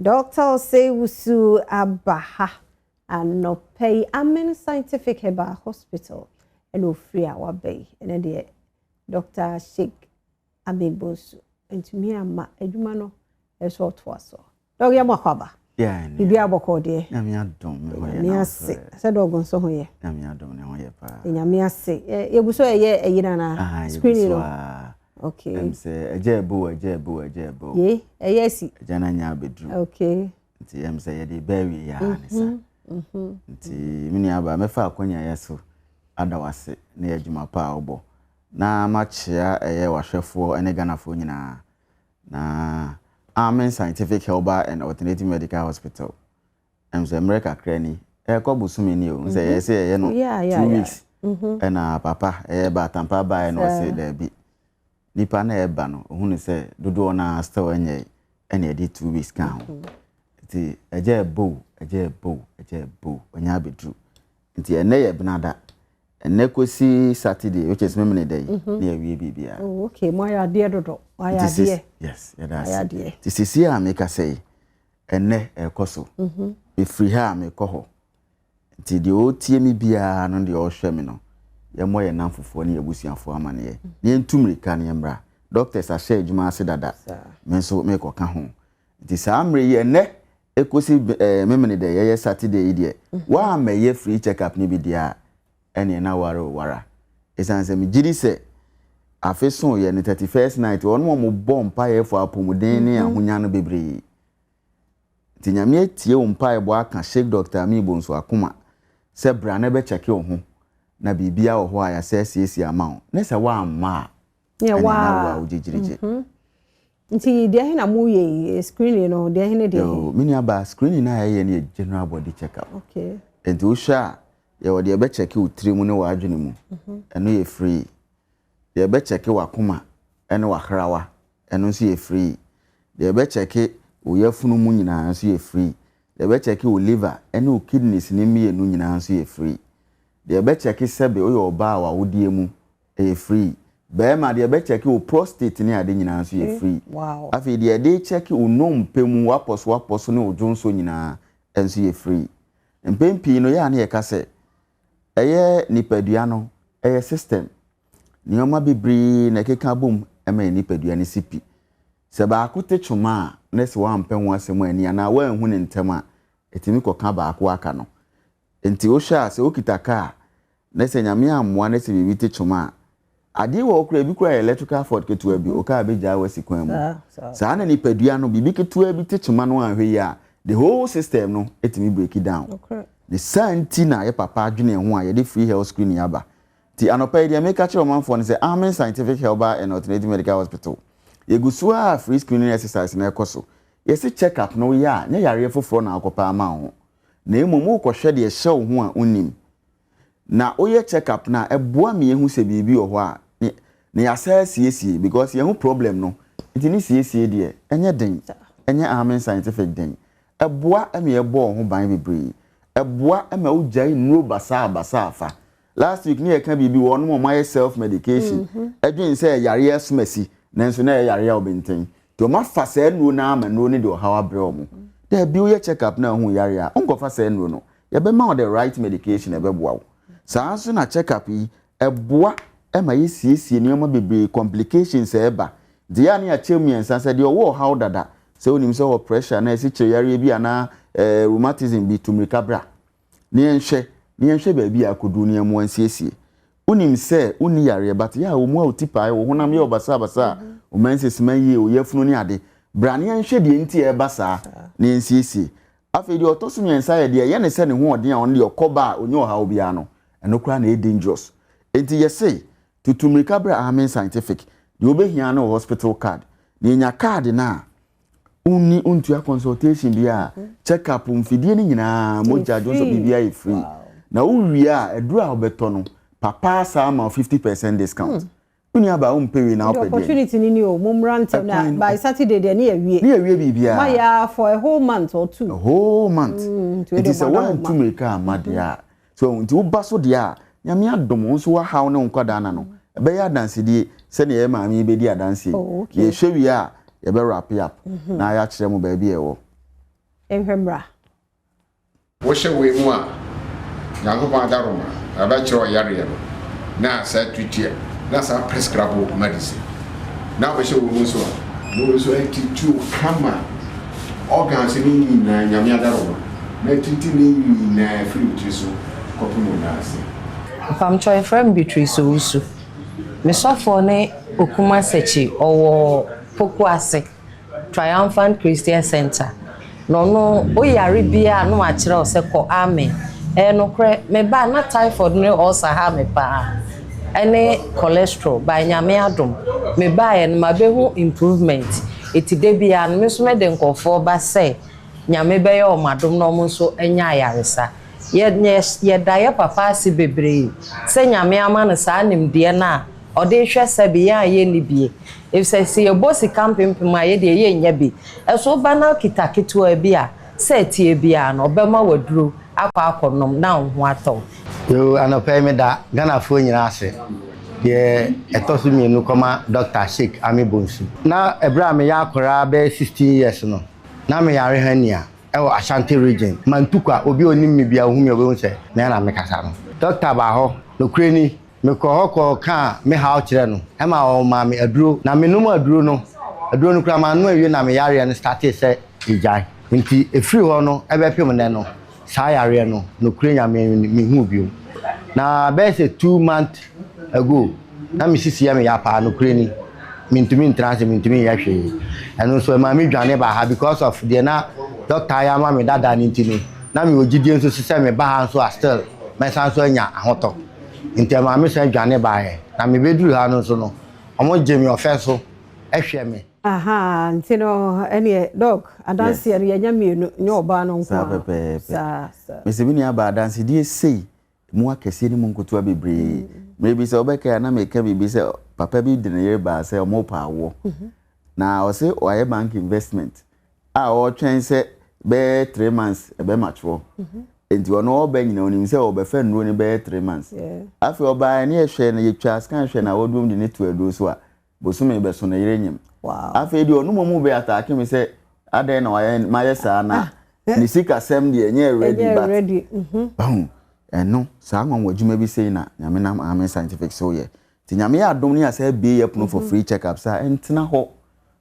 Dr. Osei Wusu aba ha anɔpa yi, Amen Scientific Herbal Hospital ɛna ofiri a waba yi. Ɛnɛ deɛ Dr. Sheikh Amin Bonsu ntumi ama adwuma no ɛsɛ ɔtoa so. Doc, yɛ mo akwaaba. Biribi abɔkɔ deɛ? Nyame adom, me ho yɛ. Nyame ase. Sɛ Doc nso ho yɛ? Nyame adom, ne ho yɛ paa. Nyame ase. Yɛgu so ɛyɛ ɛyi nana screening no. Okay. Ɛm sɛ ɛgya ɛbo, ɛgya ɛbo, ɛgya ɛbo. Ye, ɛyɛ asi. Ɛgya na nya abɛduru. Nti ɛm sɛ yɛde bɛɛ wie yɛ ne sa. Nti me nua ba, mɛfa akonnwa yɛ so ada wase ne yɛ adwuma pa a wobɔ. Na makyea ɛyɛ wahwɛfoɔ ne Ghanafoɔ nyinaa. Na Amen Scientific Herbal and Alternative Medical Hospital. Ɛm sɛ mmerɛ kakra ni, ɛkɔ bosome ni o, sɛ yɛyɛ sɛ yɛyɛ no 2 weeks. Ɛna papa ɛyɛ baatampa baeɛ na ɔse daabi. Nipa na ɛba no, ohunu sɛ dodoɔ na still ɛnyɛ, ɛna yɛde 2 weeks ka ho. Nti ɛgya ɛbo, ɛgya ɛbo, ɛgya ɛbo, ɔnya abɛduru. Nti ɛnɛ yɛ benada. Ɛnɛ kɔsi Saturday, which is memene da yi, na yɛwie biribiara. Oh, okay, mo ayɛ adeɛ dodo. Mo ayɛ adeɛ. Yes, yɛda ase. Nti sisi a meka sɛ yi, ɛnɛ ɛkɔ so. Mefiri ha a mekɔ hɔ. Nti deɛ ɔretie mi biara no, deɛ ɔrehwɛ mi no, yɛmmɔ yɛn namfofoɔ ne yɛn abusuafoɔ amanneɛ. Na yɛntu mmirika ne yɛmmra. Doctors ahyɛ adwuma ase dada. Me nso mekɔka ho. Nti saa mmerɛ yi, ɛnɛ ekosi memene dɛ yɛyɛ Saturday yi deɛ, woammɛyɛ free check up ne bi deɛ a, ɛneɛ na ware o wara. Ɛsiane sɛ megye di sɛ afe so yɛ ne 31st night, wɔn a wɔbɔ mpaeɛ fo apɔmuden ne ahonya no bebree. Nti Nyame atie wo mpaebɔ aka Sheikh Dr. Amin Bonsu akoma sɛ bra na bɛkyɛke wo ho na biribiara wɔ hɔ a yɛasɛ asiesie ama wo. Ne sɛ woamma a, ɛne na wo a wogyegyirigye. Nti deɛ he na moyɛ yi, screening no, deɛ he ne deɛ he? Me nua ba, screening no a yɛyɛ no yɛ general body check up. Nti wohwɛ a, yɛwɔ deɛ ɛbɛkyɛke wo tiri mu ne w'adwene mu. Ɛno yɛ free. Deɛ ɛbɛkyɛke w'akoma ne w'ahrawa, ɛno nso yɛ free. Deɛ ɛbɛkyɛke wo yafunu mu nyinaa nso yɛ free. Deɛ ɛbɛkyɛke wo liver ne wo kidneys ne mmienu nyinaa nso yɛ free. Deɛ ɛbɛkyɛke sɛbe woyɛ ɔbaa a w'awodeɛ mu, ɛyɛ free. Bɛrima deɛ, ɛbɛkyɛke wo prostate ne ade nyinaa nso yɛ free. Afei deɛ yɛde kyɛke wo nnompe mu, wapɔ so wapɔ so ne wo dwonso nyinaa nso yɛ free. Mpɛn pii no, yɛ a ne yɛka sɛ ɛyɛ nipadua no ɛyɛ system. Nneɛma bebree na ɛkeka bom ɛma yɛ nipadua no si pi. Sɛ baako te twoma a, na sɛ wampɛ ho asɛm ani anaa wanhu ne ntɛm a, ɛtumi kɔka baako aka no. Nti wohwɛ a, sɛ wokita kaa na sɛ Nyame ammoa na sɛ biribi te twoma a, adeɛ wɔ hɔ koraa, ebi koraa yɛ electrical fault ketewa bi, o kaa bɛgyaa wasi kwan mu. Saa na nipadua no, biribi ketewa bi te twoma no anhwɛ yi a, the whole system no ɛtumi break it down. Ne saa nti na yɛ papa adwene ho a yɛde free health screening aba. Nti anɔpa yi deɛ meka kyerɛ ɔmanfoɔ no sɛ Amen Scientific Herbal and Alternative Medical Hospital, yɛgu so a free screening exercise na ɛkɔ so. Yɛsi check up no yɛ a, nyɛ yareɛ foforɔ na akɔpa ama wo ho, na mmom wokɔhwɛ deɛ ɛhyɛ wo ho a wonim. Na woyɛ check up na ɛboa mi ehu sɛ biribi wɔ hɔ a ne yɛasa asiesie, because yɛn ho problem no nti ne siesie deɛ ɛnyɛ den, ɛnyɛ Amen Scientific den. Ɛboa ɛma yɛbɔ wɔn ho ban bebree. Ɛboa ɛma wogyae nnuro basaa basaa fa. Last week ne yɛka biribi, wɔn mo ayɛ self medication, ɛdwen sɛ yareɛ asomasi, nanso na ɛyɛ yareɛ a ɔbɛntɛn nti wɔn afa saa nnuro no ama nnuro no de ɔhaw abrɛ wɔn. Dɛbi, woyɛ check up na ɛho yareɛ a, nkɔfa saa nnuro no, yɛbɛma wo the right medication ɛbɛboa wo. Saa nso na check up yi ɛboa ɛma yɛsiesie nneɛma bebree, complications ɛɛba. Nti yɛa ne yɛakyɛ mmiɛnsa sɛ deɛ ɔwɔ ɔhaw dada, sɛ wonim sɛ wɔ pressure na ɛsi kyerɛ yareɛ bi anaa rheumatism bi, tu mmirika bra ne yɛnhwɛ baabi a akɔduru ne yɛmmoa nsiesie. Wonim sɛ wonni yareɛ, but yɛ a wɔ mu a wo ti pae, wo honam yɛ ɔbasabasa a, wo menses ma yie, wo yafunu ne ade, bra ne yɛnhwɛ deɛ nti a ɛba saa ne yɛnsiesie. Afei deɛ ɔtɔ so mmiɛnsa yɛ deɛ ɛyɛ ne sɛ ne ho ɔden a ɔno deɛ ɔkɔ ba a ɔnyɛ ɔhaw biara no, ɛno koraa na ɛyɛ dangerous. Nti yɛse tutu mmirika bra Amen Scientific. Deɛ wobɛhia no wɔ hospital card na yɛnya card no a, wonni wontua consultation bi a, check up, mfidie no nyinaa, mogya dwo nso, biribiara yɛ free. Na wowie a, aduru a wobɛtɔ no, papa saa ama wo 50% discount. Wonni aba, wompɛ wei na The wopɛ deɛ opportunity ni ni o, mo mmra ntɛm na Ɛkwan no- by Saturday deɛ ne yɛ wie. Ne yɛwie biribiara. Ma yɛ for a whole month or two. A whole month. Nti wei nti deɛ sɛ mo ada woantu mmirika amma deɛ a so, nti woba so deɛ a, Nyame adom, wo nso woahaw ne wo nkwadaa na no ɛbɛyɛ adansedie sɛnea ɛyɛ maame yi bɛdi adanseɛ. Oh, okay. Yɛhwɛ wie a, yɛbɛ wrap up na yɛakyerɛ mo baabi a ɛwɔ. Yɛnhwɛ mmra. Wohyɛ wei mu a, Nyankopɔn adaworoma, ɛbɛkyerɛ ɔyareɛ no na saa treat na saa prescribe wo medicine. Na wobɛhyɛ wei mu nso a, na wei nso atreat wo kama, organs no nyinaa, Nyame adaworoma, na atreat ne nyinaa firi wo tiri so kɔpem wo nan ase. Mpamkyɛw yɛfrɛ me Beatrice Owusu. Me sɔfoɔ ne Okuma Sekyi ɔwɔ Pokuase Triumphant Christian Center. Na ɔno woyare biara na wakyerɛ wo sɛ kɔ amen. Ɛyɛ nokorɛ mebaa na typhoid ne ulcer ha me paa ɛne cholesterol by Nyame adom mebaeɛ no mabɛhu improvement. Eti da biara no me nso mede nkurɔfoɔ ba sɛ Nyame bɛyɛ wɔn adom na wɔn nso anya ayaresa. Yɛ yɛda yɛ papa ase bebree sɛ Nyame ama no saa nimdeɛ no a ɔde rehwɛ sɛbe yɛn a yɛnni bie. Efisɛ sɛ yɛbɔ sika mpempem a yɛdeɛ yɛnnya bi. Ɛso woba na wokita ketewa bi a, sɛ ɛteɛ biara no ɔbɛma wo aduro akɔ akɔnom na wo ho atɔ wo. Yoo anɔpa yi meda Ghanafoɔ nyinaa ase. Deɛ ɛtɔ so mienu kɔma Dɔkta Sheik Ami Bonsu. Na ɛberɛ a meyɛ akwadaa bɛyɛ 16 years no, na meyare hernia. Ɛwɔ Ashanti region, Mantukwa, obi a ɔnim me biara ɔhu me a ɔbɛhu sɛ me ara na mekasa no. Dɔkta baa hɔ, nokorɛ ni, mekɔɔ hɔ kɔɔ kaa me haw kyerɛɛ no, ɛma ɔmaa me aduro, na menom aduro no, aduro no koraa mannom anwie na me yareɛ no startee sɛ ɛgyae. Nti ɛfiri hɔ no bɛpem nnɛ no, Saa yareɛ no, nokorɛ Nyame anim no, menhuu bio. Na bɛyɛ sɛ 2 month ago, na me sisi yɛ me ya paa, nokorɛ ni. Mentumi ntena ase, mentumi nyɛ hwee. Ɛno nso ɛmaa me dwane baa ha because of deɛ na doctor ayɛ ama me dada no nti no, na mewɔ gyidie nso so sɛ meba ha nso a still mɛsan nso anya ahotɔ. Nti ɛmaa me san dwane baeɛ. Na mebɛduru ha no nso no, wɔn gye me ɔfɛ so hwɛ me. Ahaa nti no ɛneɛ doc adanseɛ no yɛnya mienu nyɛ ɔbaa no nko Saa ara pɛpɛɛpɛ. saa saa. Mese me nua baa adansedie sei mu akɛseɛ ne mu nkotoa bebree. Mmerɛ bi sɛ wobɛkae a na meka biribi sɛ papa bi de ne yere baa sɛ wɔrepɛ awoɔ. Na ɔse wayɛ bank investment a ɔretwɛn sɛ bɛyɛ 3 months ɛbɛma toɔ. Nti ɔno ɔba nyina onim sɛ ɔbɛfa nnuro no bɛyɛ 3 months. Afei ɔbaa ne yɛhwɛ no yɛtwa scan hwɛ na wɔdum de ne to aduro so a bosome bɛso ne yere nyim. Afei deɛ ɔno mmom bɛ attack me sɛ adɛn na wayɛ mayɛ saa na ne sikasɛm deɛ ɛnyɛ ready Ɛnyɛ but ready. Ɔhu ɛno saa nwanwa adwuma bi sei na Nyame nam Amen Scientific so yɛ. Nti Nyame yɛ adom ne yɛasɛ abie yɛ pono for free check up saa ɛntena hɔ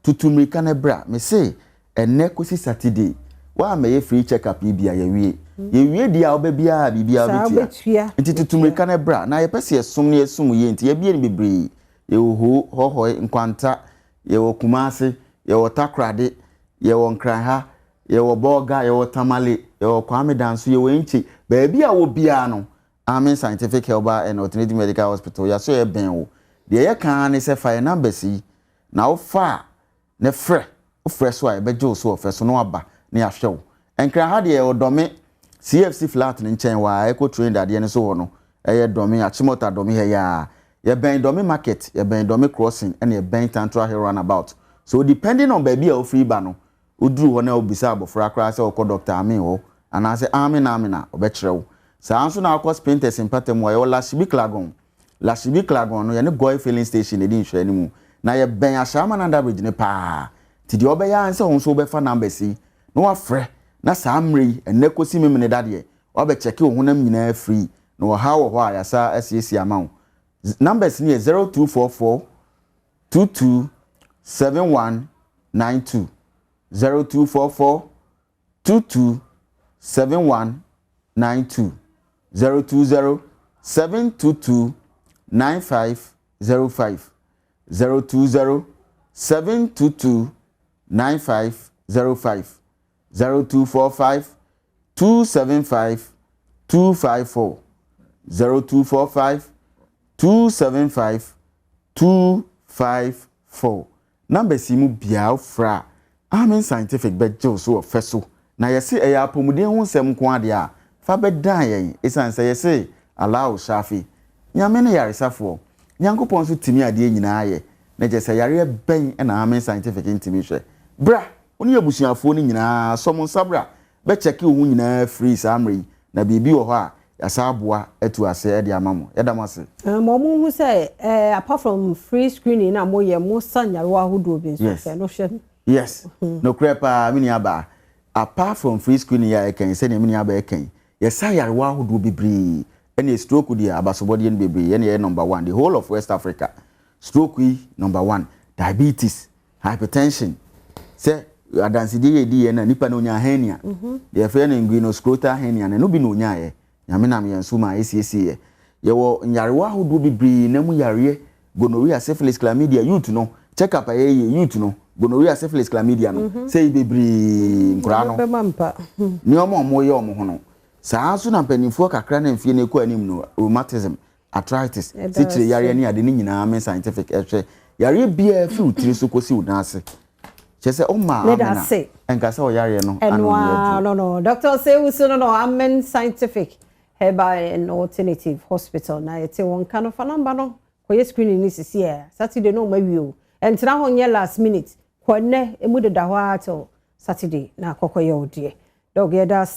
tutu mmirika no bra. Mese ɛnnɛ kɔsi Saturday woammɛyɛ free check up yi bia yɛwie. Yɛwie deɛ a woba biara biribiara Saa wobɛtua. wobɛtua. Nti tutu mmirika no bra na yɛpɛ sɛ yɛsom na yɛsom yie nti yɛabie no bebree. Yɛwɔ Ho, Hɔhɔe, Nkwanta, yɛwɔ Kumase, yɛwɔ Takoradi, yɛwɔ Nkranha, yɛwɔ Bolga, yɛwɔ Tamale, yɛwɔ Kwame Danso, yɛwɔ Enchi. Baabi a wɔ biara no, Amen Scientific Herbal and Alternative Medical Hospital, yɛaso yɛbɛn wo. Deɛ yɛka ara ne sɛ fa yɛn numbers yi na wofa a ne frɛ, wofrɛ so a yɛbɛgye wo so wɔ fɛ so na waba na yɛahwɛ wo. Nkranha deɛ yɛwɔ Dɔme CFC flat no nkyɛn hɔ a ɛkɔ train dadeɛ no so hɔ no, ɛyɛ Dɔme, Achimota Dɔme ha yi ara. Yɛbɛn Dɔme market, yɛbɛn Dɔme crossing ɛna yɛbɛn Tantra Hill roundabout. So depending on baabi a wofiri ba no, woduru hɔ na wobisa abɔfra koraa sɛ ɔkɔ Dr. Amin hɔ anaasɛ Amin Amin a ɔbɛkyerɛ wo. Saa nso na akɔ Spintex mpata mu a yɛwɔ Lashibi Klagon. Lashibi Klagon no yɛne Goil filling station na ɛdi nhwɛanim mu. Na yɛbɛn Ashaiman Under Bridge no paa. Nti deɛ ɔbɛyɛ ara ne sɛ wo nso wobɛfa numbers yi na wafrɛ na saa mmerɛ yi ɛnnɛ kɔsi Memene da deɛ woabɛkyɛke wo honam nyinaa free na ɔhaw wɔ hɔ a yɛasa asiesie ama wo. Numbers no yɛ 0244 22 71 92 0244 22 71 92 020 722 9505 020 722 9505 0245 275 254 0245 275 254. Numbers yi mu biara wofrɛ a Amen Scientific bɛgye wo so wɔ fɛ so. Na yɛse ɛyɛ apɔmuden ho nsɛm nko adeɛ a fa bɛdan yɛn ɛsiane sɛ yɛse Allahu Shafi, Nyame ne yaresafoɔ. Nyankopɔn nso tumi adeɛ nyinaa yɛ. Na kyerɛ sɛ yareɛ bɛn na Amen Scientific ntumi hwɛ. Bra, wo ne abusuafoɔ no nyinaa sɔ mo nsa bra bɛkyɛke wo ho nyinaa free saa mmerɛ yi na biribi wɔ hɔ a yɛasa aboa atu ase de ama mo. Yɛda mo ase. Ma ɔmo hu sɛ apart from free screening na mo yɛ mo sa nyarewa ahodoɔ bi nso. Yes. Fɛ no hwɛ. Yes. Nokorɛ paa me nua baa. Apart from free screening yɛ a yɛka yi, sɛdeɛ me nua bɛyɛ kan, yɛsa yarewa ahodoɔ bebree. Ɛne stroke deɛ, abasobɔdeɛ no bebree, ɛne yɛ number one the whole of West Africa. Stroke yi number one, diabetes, hypertension, sɛ adansedie yɛ di yɛ na nipa no onya hernia, deɛ yɛfrɛ no inguinoscrotal hernia no, ɛno bi na onyaeɛ. Nyame nam yɛn so ma esiesie yɛ. Yɛwɔ nyarewa ahodoɔ bebree na mu yareɛ, gonorrhea, syphilis, chlamydia. Youth no check up a yɛyɛ, youth no gonorrhea, syphilis, chlamydia no, sɛ yi bebree nkoraa no nneɛma a wɔyɛ wɔn ho no saa nso. Na mpanimfoɔ kakra na mfie no ekɔ anim no, rheumatism, arthritis, sikyire yareɛ ne ade ne nyinaa, Amen Scientific ɛhwɛ yareɛ biara firi wo tiri so kɔsi wo nan ase. Kyerɛ sɛ ɔma amena nka sɛ ɔyareɛ no. Ano yɛ no. Dr. Sewusu no, Amen Scientific Herbal and Alternative Hospital na yɛte wɔn ka no. Fa number no kɔyɛ screening ni sisi ɛ Saturday no, ɔma wie o. Ɛntena hɔ nyɛ last minute. Kɔ nnɛ, emu deda hɔ ara till Saturday na akɔkɔyɛ wo deɛ. Doc, yɛda ase.